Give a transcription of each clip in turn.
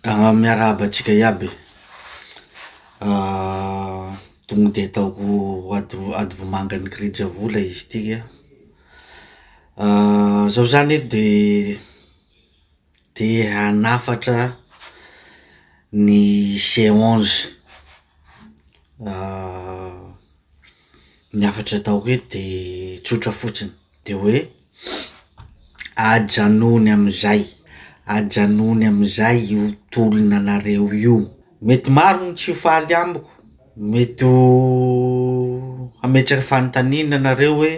Miarahaba antsika iaby. Tonga de ataoko ady ady vomangan'ny kirijavola izy tiky. Zaho zany eto de te hanafatra ny C onze. Ny hafatra ataoko eto de tsotra fotsiny, de hoe ajanony amizay, ajanony amizay io tolona nareo io. Mety maro gny tsy ho faly amiko, mety ho hametraky fanontanina nareo hoe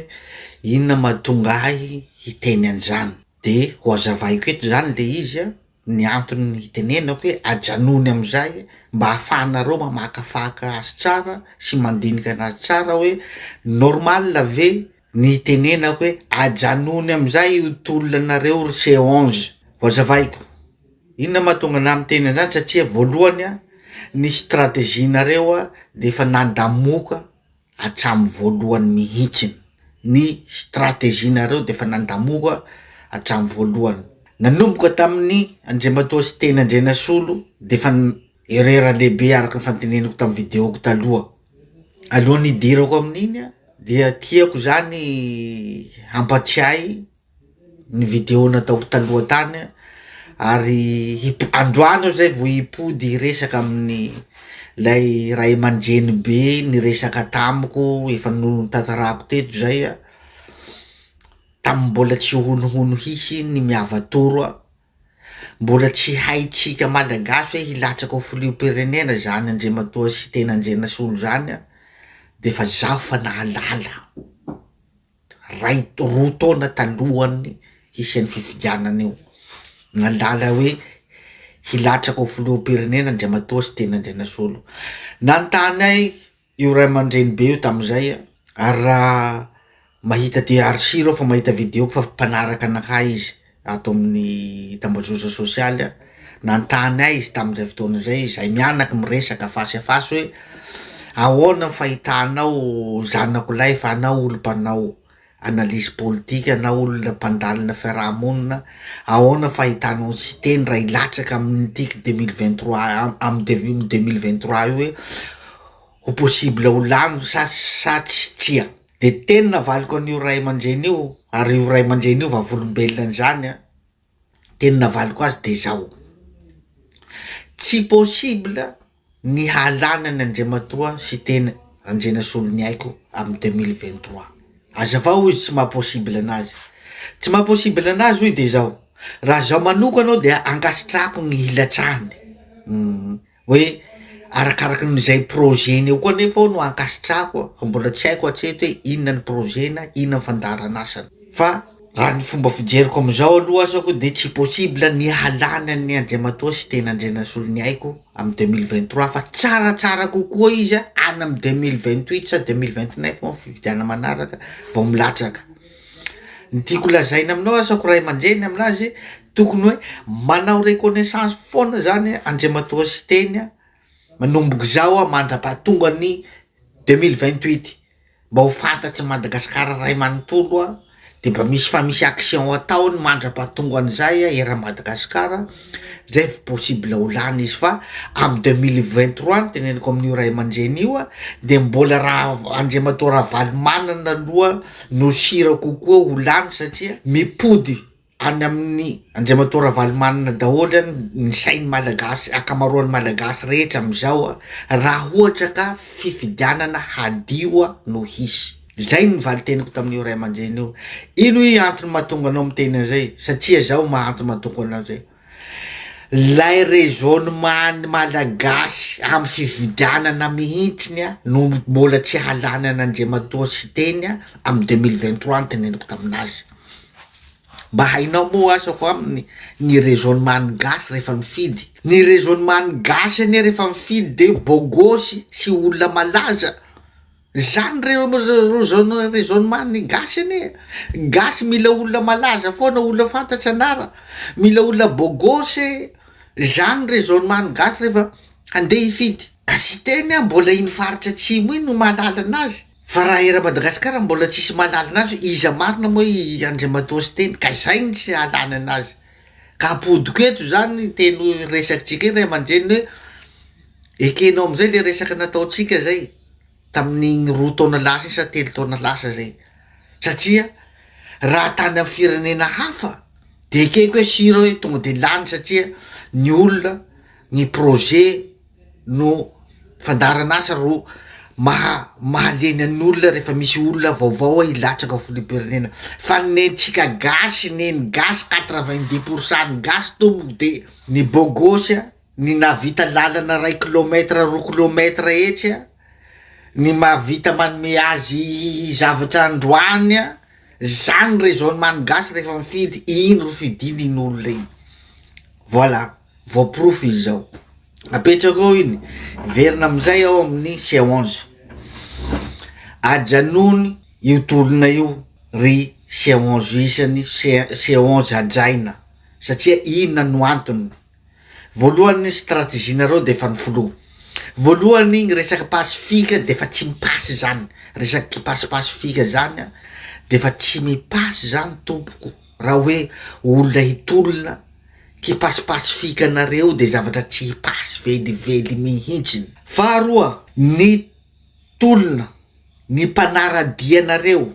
inona mahatonga ahy hiteny an'izany? De ho hazavaiko eto zany le izy an, ny antony hitenenako hoe ajanony amizay mba ahafahanareo mamakafaka azy tsara sy mandinika anazy tsara hoe normal ve ny hitenenako hoe ajanony amizay io tolona nareo ry C onze, ho azavaiko, inona mahatonga anah miteny an'zany satria voalohany an, ny stratégie-nareo an de efa nandamoka hatramin'ny voalohany mihitsiny, ny stratégie-nareo de efa nandamoka hatramin'ny voalohany, nanomboka tamin'ny Andriamatoa Siteny Andrianasolo de efa erreur lehibe araka ny efa noteneniko tamin'ny video-ko taloha, alohan'ny hidirako amin'iny an dia tiako zany hampatsiahy ny video nataoko taloha tany ary hip- androany aho zay vao hipody hiresaka amin'ny lay ray aman-dreny be niresaka tamiko efa notantarako teto zay a, tamy mbola tsy honohono hisy ny Miavatoro a, mbola tsy haitsika malagasy hoe hilatsaka ho filoham-pirenena zany Andriamatoa Siteny Andrianasolo zany a, de fa zaho fa nahalala. Ray roa taona talohan'ny hisian'ny fifidianana io, nahalala hoe hilatsaka ho filoham-pirenena Andriamatoa Siteny Andrianasolo. Nanontany ahy io ray aman-drenibe io tam'zay ary raha mahita de ary sur aho fa mahita video-ko fa mpanaraka anakahy izy ato amin'ny tambazotra sosialy a, nanontany ahy izy tamin'izay fotoana zay, zahay mianaky miresaka face à face hoe ahoana ny fahitanao zanako lahy fa anao olo mpanao analyse politika, anao olona mpandalina fiarahamonina, ahoana fahitanao an'i Siteny raha hilatsaka amin'ity 2023 amy 2023 io hoe ho possible ho lany sa sa tsy tsia? De teny navaliko an'io ray aman-dreny io, ary io ray aman-dreny io vavolombelona an'izany an, teny navaliko azy de zao, tsy possible ny hahalany an'i Andriamatoa Siteny Andrianasoloniaiko amy 2023, azavao hoy izy tsy maha possible anazy, tsy maha possible anazy hoy de zao, raha zaho manokana aho de ankasitrahako ny hilatsahany, Hoe arakarakin'izay projet-ny eo koa anefa aho no ankasitrahako fa mbola tsy haiko hatreto hoe inona ny projet-na, inona ny fandaharan'asany, fa raha ny fomba fijeriko am'zao aloha azako de tsy possible ny hahalany an'i Andriamatoa Siteny Andrianasoloniaiko amy 2023 fa tsaratsara kokoa izy a any amy 2028 sa 2029 moa fifidianana manaraka vao milatsaka. Ny tiako lazaina aminao asako ray aman-dreny aminazy tokony hoe manao reconnaissance foana zany Andriamatoa Siteny a, manomboka izao a mandrapahatonga ny 2028 mba ho fantatry Madagasikara ray manontolo a, de mba misy fa misy action ataony mandrapahatonga an'izay a eran'i Madagasikara, zay vao possible ho lany izy fa amy 2023 no teneniko amin'io ray aman-dreny io a, de mbola raha Andriamatoa Ravalomanana aloha no sira kokoa ho lany satria mipody any amin'ny Andriamatoa Ravalomanana daholo any ny sain'ny Malagasy, ankamaroan'ny Malagasy rehetra am'izao a, raha ohatra ka fifidianana hadio no hisy. Zay ny valin-teniko tamin'io ray aman-dreny io. Ino i antony mahatonga anao miteny an'izay? Satria zao maha antony mahatonga anao zay. Lay raisonnement-n'ny Malagasy amy fifidianana mihintsiny a no mbola tsy hahalany an'Andriamatoa Siteny a amy 2023 no teneniko taminazy. Mba hainao moa asako aminy ny raisonnement-n'ny gasy rehefa mifidy? Ny raisonnement-n'ny gasy anie rehefa mifidy de bôgôsy sy olona malaza. Zany re raisonnement ny gasy anie, gasy mila olona malaza foana, olona fantatry anara, mila olona bôgôsy, zany raisonnement ny gasy rehefa handeha hifidy, ka Siteny a mbola iny faritra atsimo iny no mahalala anazy, fa raha eran'i Madagasikara mbola tsisy mahalala anazy hoe iza marina moa i Andriamatoa Siteny, ka zay no tsy ahalany anazy. Ka apodiko eto zany teny resakitsika iny ray aman-dreny hoe ekenao amizay le resaka nataontsika zay tamin'igny roa taona lasa iny sa telo taona lasa zay, satria raha tany amy firenena hafa de ekeko hoe sur hoe tonga de lany satria ny olona, ny projet no fandaharan'asa ro maha mahalena ny olona refa misy olona vaovao hilatsaka ho filoham-pirenena, fa nentsika gasy neny gasy quatre-vingt dix pourcent ny gasy tompoko de ny bôgôsy a, ny nahavita lalana ray kilomètre roa kilomètre etsy a, ny mahavita manome azy zavatra androany a, zany raisonnement ny gasy refa mifidy, iny ro fidiny iny olona iny, voilà. Voaporofo izy zao. Apetrako eo iny, miverina amizay aho amin'ny C onze, ajanony io tolona io ry C onze isany, C onze hajaina satria inona no antony, voalohany stratégie-nareo de efa ny filoha, voalohany ny resaka pacifique de efa tsy mipasy zany, resaky pasipasifika zany an de efa tsy mipasy zany tompoko raha hoe olona hitolona Kipasipasifika anareo de zavatra tsy hipasy velively mihintsiny. Faharoa, ny tolona, ny mpanaradia anareo,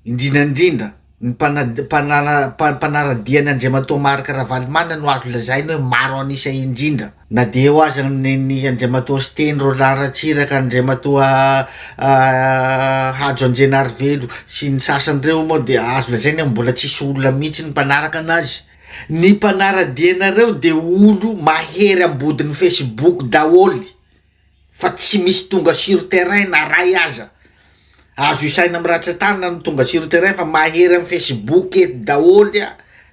indrindra indrindra ny mpana- mpanaradia an'i Andriamatoa Marc Ravalomanana no azo lazaina hoe maro an'isa indrindra, na de eo aza ny ny Andriamatoa Siteny Roland Ratsiraka, Andriamatoa Hajo Andrianarivelo sy ny sasany reo moa de azo lazaina hoe mbola tsisy olona mihitsy ny mpanaraka anazy. Ny mpanaradia anareo de olo mahery ambodin'ny facebook daholo fa tsy misy tonga sur terrain na ray aza, azo isaina amy ratsan-tanana ny tonga sur terrain fa mahery amy facebook eto daholo a,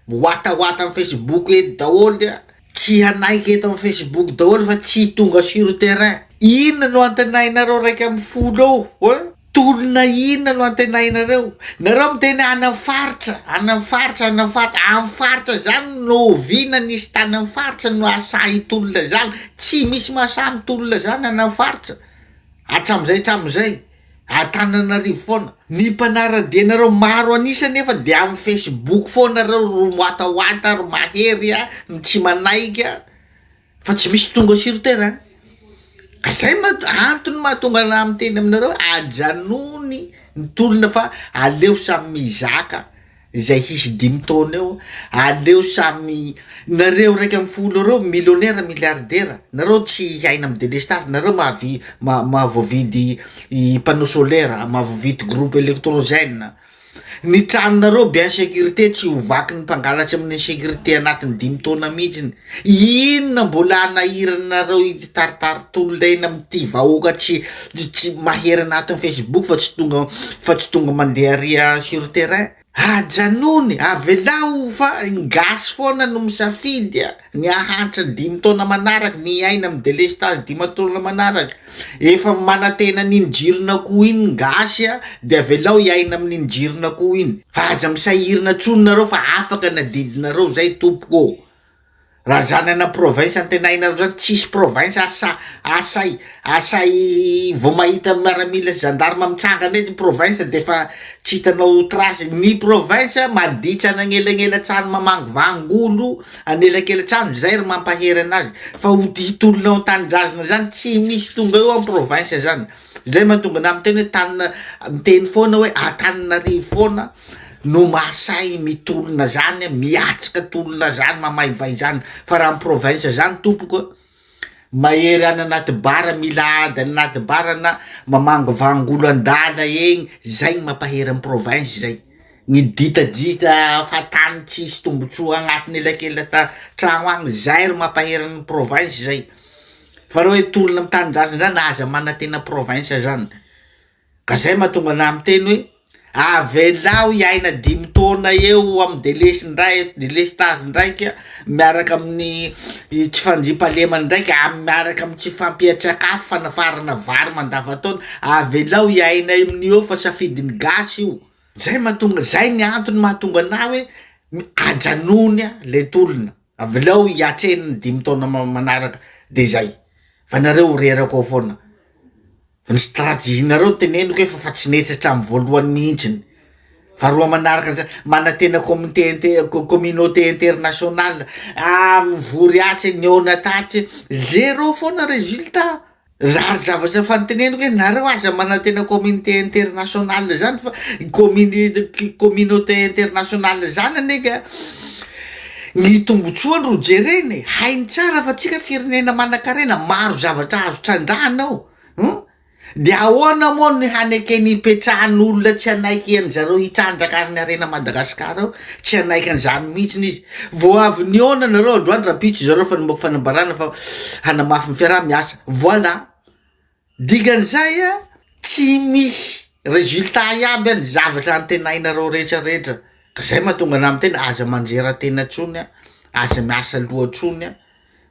miwatawata amy facebook eto daholo a, tsy hanaiky eto amy facebook daholo fa tsy tonga sur terrain, inona no antenainareo 11 eo ein? Tolona inona no antenainareo? Nareo miteny any am faritra, any am faritra, any am faritra, am faritra zany no oviana nisy tany am faritra no ahasahy hitolona zany? Tsy misy mahasahy mitolona zany any am faritra hatramizay hatramizay, Antananarivo foana. Ny mpanaradia anareo maro an'isa nefa de am facebook foana reo ro miwatawata ro mahery a, no tsy manaiky a. fa tsy misy tonga sur terrain, ka zay maha- antony mahatonga anah miteny aminareo hoe ajanony ny tolona fa aleo samy mizaka izay hisy dimy taona eo, aleo samy nareo 11 reo millionnaire milliardaire, nareo tsy hiaina amy delestazy, nareo mahavi- ma- mahavoavidy panneau solaire, mahavoavidy groupe électrogène, Ny tranonareo bien sécurité tsy ho vakin'ny mpangalatsy amin'ny insécurité anatin'ny dimy taona mihitsiny. Inona mbola hanahiranareo hitaritarit'olona eny amin'ity vahoaka tsy tsy mahery anatin'ny facebook fa tsy tonga fa tsy tonga mandeha ary sur terrain. Ajanony, avelao fa ny gasy foana no misafidy a, ny hahantra dimy taona manaraka, ny hiaina amin'ny délestage dimy taona manaraka. Efa manantena an'iny jiron'akoho iny ny gasy a, de avelao hiaina amin'iny jiron'akoho iny, fa aza misahirana tsony nareo fa afaka ny adidinareo zay tompoko ô, raha zany any am province antenainareo zany tsisy province asa asay asay vao mahita miaramila sy gendarme mitsangana eto province de efa tsy hitanao trace, ny province maditra any agnelagnelatrano mamangivangy olo anelakelantrano zay ro mampahery anazy fa ho hitolona ao an-tanindrazana zany tsy misy tonga eo am province zany, zay mahatonga anah miteny hoe tany miteny foana hoe Antananarivo foana no mahasahy mitolona zany miatrika tolona zany mamaivay zany fa raha am province zany tompoko a, mahery any anaty bara mila ady any anaty bara na mamangivangy olo an-dala egny, zay gny mampahery am province zay. Ny ditadita fahatany tsisy tombotsoa agnatin'ny elakelata tragno agny, zay ro mampahery ny province zay, fa raha hoe tolona amy tanindrazana zany aza manantena province zany, ka zay mahatonga anah miteny hoe avelao hiaina dimy taona eo amy delesy ndray delestazy ndraiky miaraka amin'ny tsy fandriampahalemana ndraiky am- miaraka amy tsy fahampian-tsakafo fanafarana vary mandavataona, avelao hiaina amin'io eo fa safidin'ny gasy io. Zay mahatonga, zay ny antony mahatonga anah hoe ajanony le tolona, avelao hiatrehiny ny dimy taona manaraka de zay, fa nareo ho reraka ao foana, fa ny strategie-nareo no teneniko efa fa tsy nety hatramy voalohany mihintsiny. Faharoa manaraka an'izay, manantena communauté inter- communauté internationale, ah mivory atsy, nihaona tatsy, zéro foana résultat. Zary zavatra efa noteneniko hoe nareo aza manantena communauté internationale zany fa communi- communauté internationale zany anie ka ny tombotsoany ro jerena e, hainy tsara fa tsika firenena manankarena maro zavatra azo trandrahana ao, hum de ahoana moa ny hanekeny hipetrahan'olona tsy hanaiky an'zareo hitrandraka ny harena Madagasikara ao, tsy hanaiky an'izany mihitsiny izy, vao avy nihaona nareo androany rahampitso zareo fa namoaka fanambarana fa hanamafy ny fiaraha-miasa, voilà, dikan'izay a tsy misy résultat iaby ny zavatra antenainareo retraretra, ka zay mahatonga anah miteny aza manjera tena tsony a, aza miasa loha tsony a,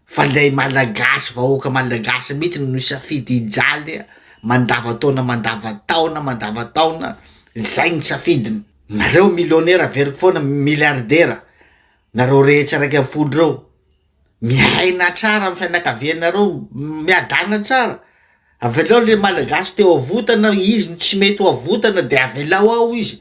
fa lay malagasy vahoaka malagasy mihitsy no nisafidy hijaly mandavataona mandavataona mandavataona, zay ny safidiny. Nareo millionnaire averiko foana milliardaire nareo rehetra 11 reo, miaina tsara amy fianakavianareo, miadana tsara, avelao le malagasy te ho avotana izy no tsy mety ho avotana de avelao ao izy,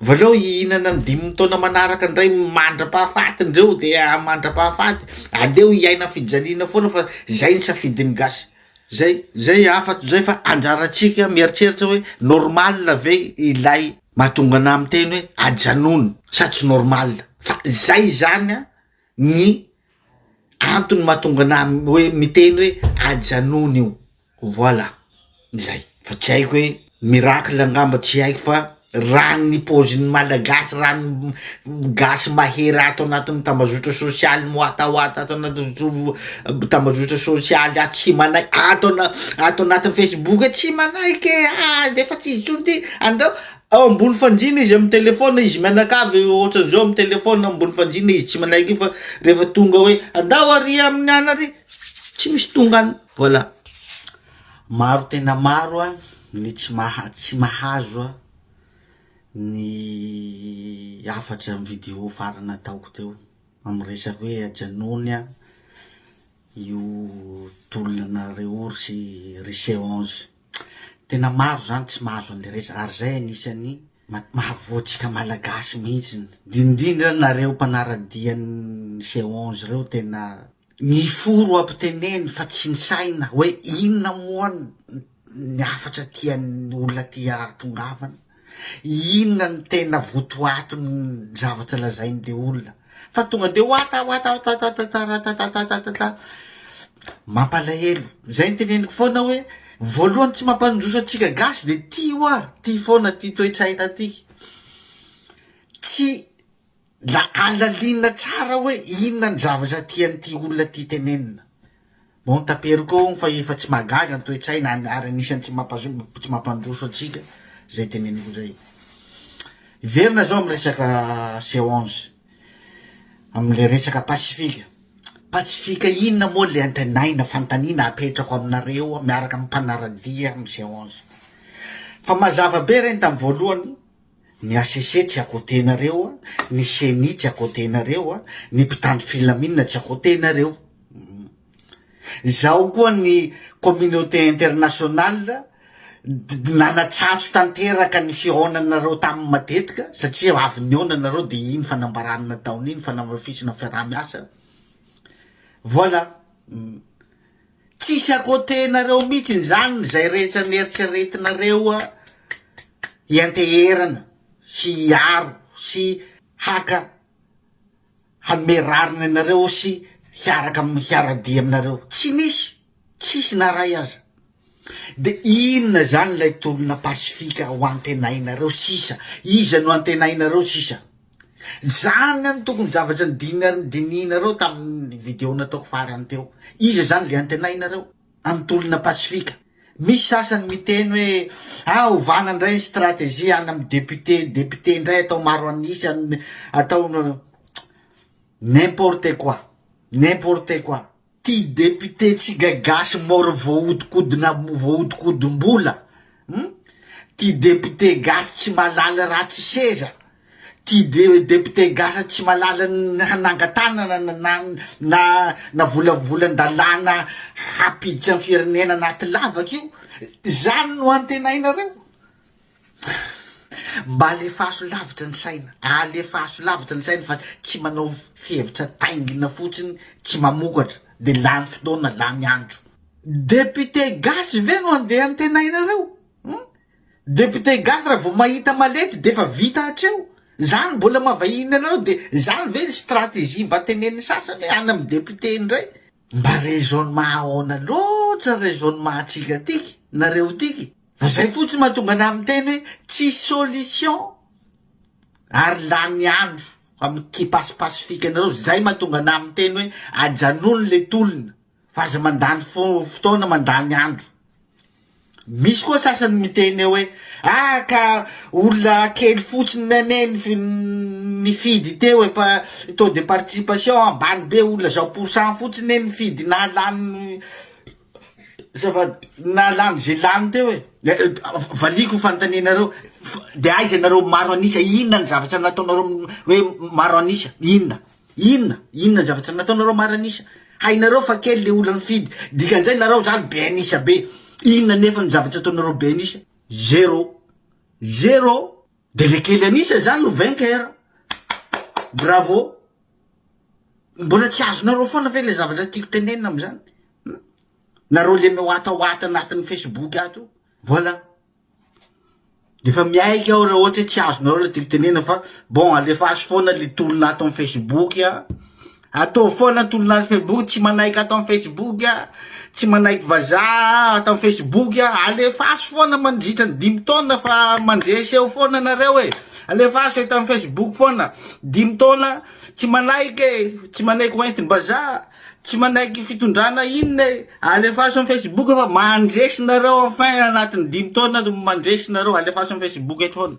avelao hihinana amy dimy taona manaraka ndray mandra-pahafatindreo de mandra-pahafaty, aleo hiaina fijaliana foana fa zay ny safidin'ny gasy. Zay, zay hafatro zay fa anjarantsika mieritreritra hoe normal ve ilay mahatonga anah miteny hoe ajanony sa tsy normal fa zay zany an ny antony mahatonga anah hoe miteny hoe ajanony io, voilà zay fa tsy haiko hoe miracle angamba tsy haiko fa Raha ny paozin'ny malagasy, raha ny gasy mahery ato anatin'ny tambazotra sosialy moatahoata ato anatin'ny tambazotra sosialy ato tsy manaiky ato ana- ato anatin'ny facebook tsy manaiky e, ah defa tsy izy intsony ty, andao ao ambony fandriana izy amy telephone izy mianakavy ohatran'izao amy telephone ambony fandriana izy tsy manaiky io fa rehefa tonga hoe andao ary amin'ny any ary tsy misy tonga any, voilà. Maro tena maro an ny tsy maha- tsy mahazo an ny hafatra amin'ny video farany nataoko teo amin'ny resaka hoe ajanony an io tolona anareo ry ry C onze. Tena maro zany tsy mahazo an'le resaka ary zay anisan'ny ma- mahavoa antsika malagasy mihitsiny, indrindrindra nareo mpanaradia ny C onze reo tena Ny fo ro ampiteneno fa tsy ny saina hoe inona moa ny hafatra tian'ny olona ty ahatongavana, inona ny tena votoatin'ny zavatra lazain'le olona fa tonga de oata oata oatatatataratatatatatata, mampalahelo, zay ny teneniko foana hoe voalohany tsy mampandroso antsika gasy de ty hoa, ty foana ty toe-tsaina ty, tsy La alalinina tsara hoe inona ny zavatra tian'ity olona ity tenenina. Bon taperiko eo fa efa tsy mahagaga ny toe-tsaina ary anisan'ny tsy mampazo- tsy mampandroso antsika zay teneniko zay. Hiverina zao amin'ny resaka C onze, am'le resaka pacifique. Pacifique inona moa le antenaina, fanontaniana apetrako aminareo miaraka amin'ny mpanaradia amin'ny C onze. Fa mazava be reny tamin'ny voalohany, Ny HCC tsy à côté nareo a, ny ceni tsy à côté nareo a, ny mpitandro filaminana tsy à côté nareo. Izao koa ny communauté internationale nanatsatso tanteraka ny fihaonanareo taminy matetika satria avy nihaona nareo de iny fanambarana nataony iny fanamafisana fiaraha-miasa. Voilà. Tsisy à côté nareo mihitsiny zany zay rehetra neritreretinareo a hianteherana sy hiaro sy haka hanome rariny anareo sy hiaraka am hiaradia aminareo tsy nisy tsisy na ray aza de inona zany lay tolona pacifique ho antenainareo sisa iza no antenainareo sisa Zany any tokony zavatra nidina- dinihinareo tamin'ny video nataoko farany teo. Iza zany le antenainareo amin'ny tolona pasifika? Misy sasany miteny hoe ah ovana ndray ny stratégie any amin'ny député, député ndray atao maro an'isa, atao n'importe quoi, n'importe quoi. Ty député tsika gasy mort voahodikodina voahodikodim-bola hum ty député gasy tsy mahalala raha tsy seza ty député gasy tsy mahalala ny hanangan-tanana na na na volavolan-dalàna hampiditra ny firenena anaty lavaka io zany no antenainareo? Mba alefaso lavitra ny saina, alefaso lavitra ny saina fa tsy manao fihevitra taingina fotsiny tsy mamokatra de lany fotoana lany andro. Député gasy ve no andeha antenainareo? Hum? Député gasy raha vao mahita malety defa vita hatreo. Zany mbola maha-vahiny anareo de zany ve ny stratégie mba tenenin'ny sasany hoe any amin'ny député indray? Mba raisonnement ahoana loatra raisonnement antsika tiky, nareo tiky? Fa zay fotsiny mahatonga anah miteny hoe tsy solution ary lany andro amin'ny kipasipasifika anareo, zay mahatonga anah miteny hoe ajanony le tolona fa aza mandany fotoana mandany andro. Misy koa sasany miteny eo hoe ah ka olona kely fotsiny anie nifidy teo e, fa taux de participation ambany be olona zao pourcent fotsiny anie nifidy nahalany azafady nahalany ze lany teo e, valiako ny fanontanianareo de aiza nareo maro an'isa inona ny zavatra nataonareo hoe maro an'isa inona? Inona? Inona ny zavatra nataonareo maro an'isa? Hainareo fa kely le olona nifidy, dikan'izay nareo zany be an'isa be, inona nefa ny zavatra ataonareo be an'isa? Zéro! Zéro! De le kely an'isa zany no vainqueur! Bravo! Mbola tsy azonareo foana ve le zavatra tiako tenenina am'zany? Hum? Nareo le miwatawata anatin'ny facebook ato io, voilà! Defa miaiky aho raha ohatra hoe tsy azonareo le tiako tenena fa bon alefaso foana le tolona ato amin'ny facebook a, ataovy foana tolona ato facebook, tsy manaiky ato amin'ny facebook a, tsy manaiky vazaha ato amin'ny facebook a, alefaso foana mandritra ny dimy taona fa mandresy eo foana nareo e, alefaso eto amin'ny facebook foana, dimy taona tsy manaiky e, tsy manaiky hoentim-bazaha. Tsy manaiky fitondrana inona e! Alefaso am Facebook fa mandresy nareo enfin anatin'ny dimy taona mandresy nareo alefaso am Facebook eto foana.